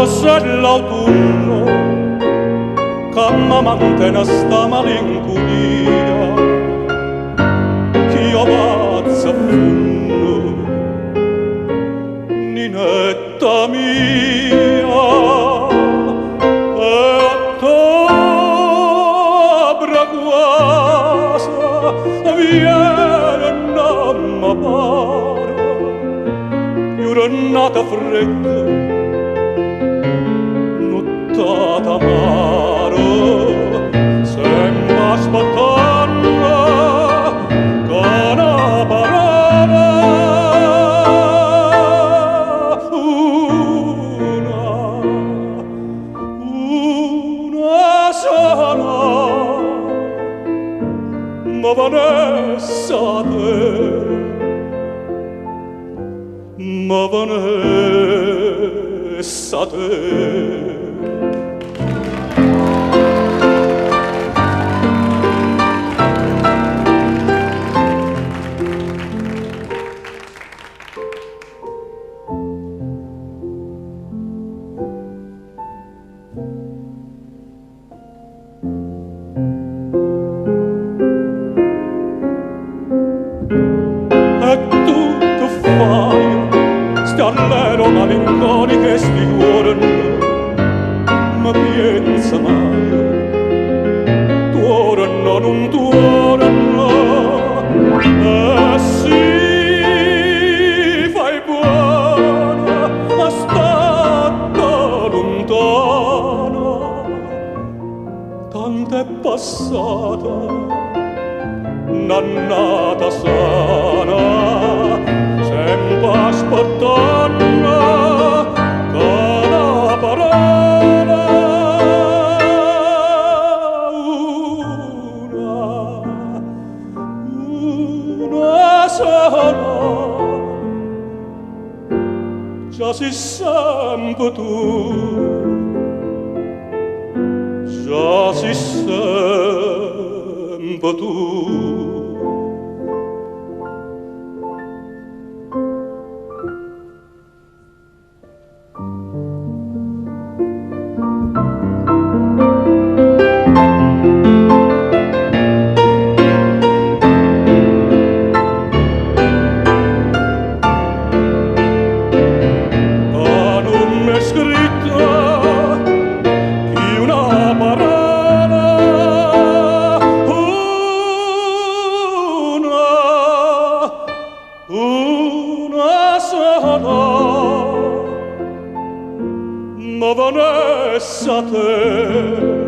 Rosa dell'autunno che mi mantiene sta malinconia che io pazzo affonno Ninetta mia e ottobre quasi viene a m'appare giornata fredda nottata amara sempre aspettando che una parola una una sola ma venesse a te ma venesse a te. E tu che fai? Sti allero malinconiche sti giorni, ma pensa mai, torno non torno, e si fai buona, ma statte lontano, tanto è passata n'annata sana, sempre aspettando che una parola, una, una sola, già si sempre tu, già si sempre tu. Ah, non m'è scritto più una parola, una, una sola, ma venesse a te.